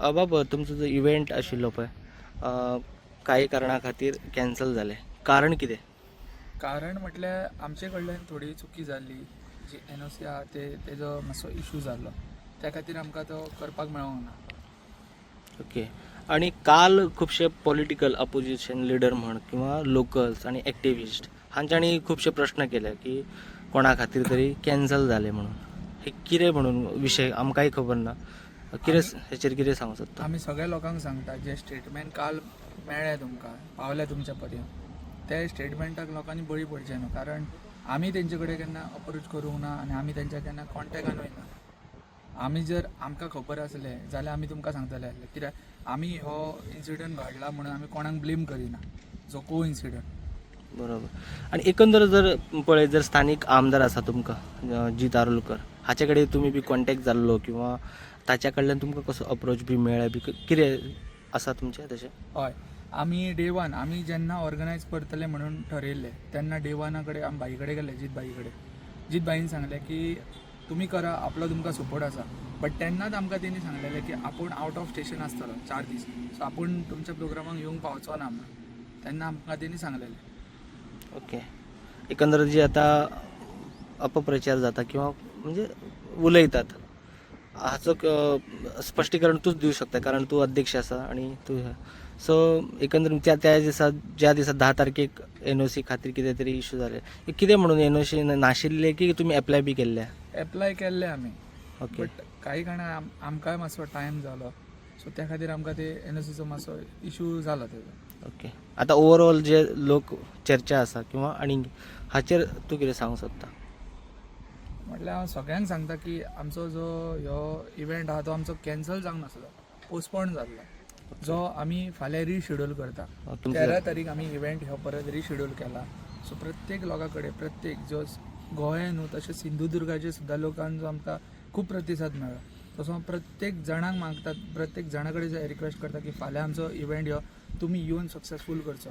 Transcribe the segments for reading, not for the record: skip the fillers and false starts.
बाब, तुमचो जो इव्हेंट आशिल्लो पळय, कांय कारणा खातीर कॅन्सल जालें, कारण कितें? कारण म्हटल्यार आमचे कडल्यान थोडी चुकी जाल्ली. जी एनओसी आहा ते तेजो मातसो इशू जाल्लो, त्या खातीर आमकां तो करपाक मेळोंक ना. ओके, आणि काल खुबशे पॉलिटिकल अपोजिशन लिडर म्हण किंवा लोकल्स आणि एक्टिविस्ट हांच्यांनी खुबशे प्रश्न केले की कोणा खातीर तरी कॅन्सल जाले म्हणून. हे कितें म्हणून विशय आमकांय खबर ना. कितें हेचेर कितें सांगूंक सोदता? आमी सगळ्या लोकांक सांगता, जे स्टेटमेंट काल मेळ्ळे तुमकां, पावले तुमच्या पर्यंत, ते स्टेटमेंटाक लोकांनी बळी पडचें न्हू, कारण आमी तेंचे कडेन केन्ना अप्रोच करूंक ना आनी आमी तेंच्या केन्ना कॉन्टेक्टान वयना. आमी जर आमकां खबर आसलें जाल्यार आमी तुमकां सांगतले आसले, कित्याक आमी हो इन्सिडंट घडला म्हणून आमी कोणाक ब्लेम करिना, जो को इन्सिडंट. बरोबर. आणि एकंदर जर पळयत जर स्थानीक आमदार आसा तुमकां जीत आरोलकर, हाचे कडेन तुमी बी कॉन्टेक्ट जाल्लो किंवा ताच्या कडल्यान तुमकां कसो अप्रोच बी मेळ्ळा बी, कितें आसा तुमचें तशें? हय, आमी डे वन, आमी जेन्ना ऑर्गनायज करतले म्हणून ठरयल्लें तेन्ना डे वना कडेन आमी भाई कडेन गेले, जीत भाई कडेन. जीत भाईन सांगलें की तुमी करा, आपलो तुमकां सपोर्ट आसा. बट तेन्नाच आमकां तेणी सांगलेलें की आपूण आवट ऑफ स्टेशन आसतलो 4 दीस, सो आपूण तुमच्या प्रोग्रामाक येवंक पावचो ना म्हणून तेन्ना आमकां तेणी सांगलेलें. ओके, एकंदर जी आता अपप्रचार जाता किंवा म्हणजे उलयतात, हाचो स्पश्टीकरण तूच दिवं शकता, कारण तूं अध्यक्ष आसा आणि तूं. सो एकंदर त्या त्या दिसा, ज्या दिसा 10 तारखेक एनओसी खातीर कितें तरी इशू जाले, कितें म्हणून एनओसी नाशिल्ले की तुमी एप्लाय बी केल्ले? एप्लाय केल्ले आमी. बट काही कारणान आमकांय मातसो टायम जालो, सो त्या खातीर आमकां ते एनओसीचो मातसो इशू जालो तेजो. ओके, आतां ओवरऑल जे लोक चर्चा आसा किंवा आनी हाचेर तूं कितें सांगूंक सोदता? म्हटल्यार हांव सगळ्यांक सांगता की आमचो जो ह्यो इव्हेंट आहा तो आमचो कॅन्सल जावंक नासलो, पोस्टपोन जाल्लो, जो आमी फाल्यां रिशेड्यूल करता. 13 तारीख आमी इव्हेंट हो परत रिशेड्यूल केला. सो प्रत्येक लोकां कडेन, प्रत्येक जो गोंया न्हू तशें सिंधुदुर्गाचे सुद्दां लोकांचो आमकां खूब प्रतिसाद मेळ्ळो. तसो हांव प्रत्येक जाणांक मागता, प्रत्येक जाणा कडेन रिक्वेस्ट करता की फाल्यां आमचो इव्हेंट हो तुमी येवन सक्सेसफूल करचो.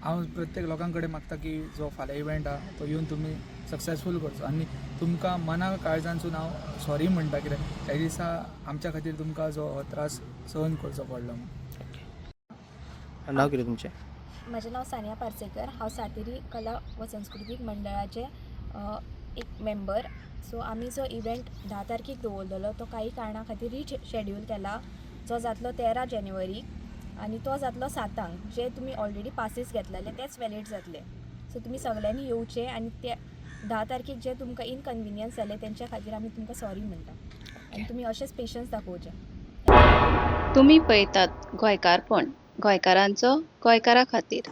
हांव प्रत्येक लोकां कडेन मागता की जो फाल्यां इव्हेंट आहा तो येवन तुमी सक्सेसफूल करचो आनी तुमकां मना काळजानसून हांव सॉरी म्हणटा, कित्याक त्या दिसा आमच्या खातीर तुमकां जो हो त्रास सहन करचो पडलो म्हणून. नाव कितें तुमचें? म्हजें नांव सानिया पार्सेकर. हांव सातेरी कला व संस्कृतीक मंडळाचें एक मेंबर. सो आमी जो इव्हेंट 10 तारखेक दवरलेलो तो काही कारणा खातीर रिशेड्यूल केला, जो जातलो 13 जानेवारीक आनी तो जातलो 7 जे तुमी ऑलरेडी पासीस घेतलेले तेच वॅलीड जातले. सो तुमी सगल्यांनी येवचे आनी ते 10 तारखेक जे तुमकां इनकन्विनियन्स जालें तेंच्या खातीर आमी तुमकां सॉरी म्हणटा आनी तुमी अशेंच पेशन्स दाखोवचे. तुमी पळयतात गोंयकारपण, गोंयकारांचो गोंयकारा खातीर.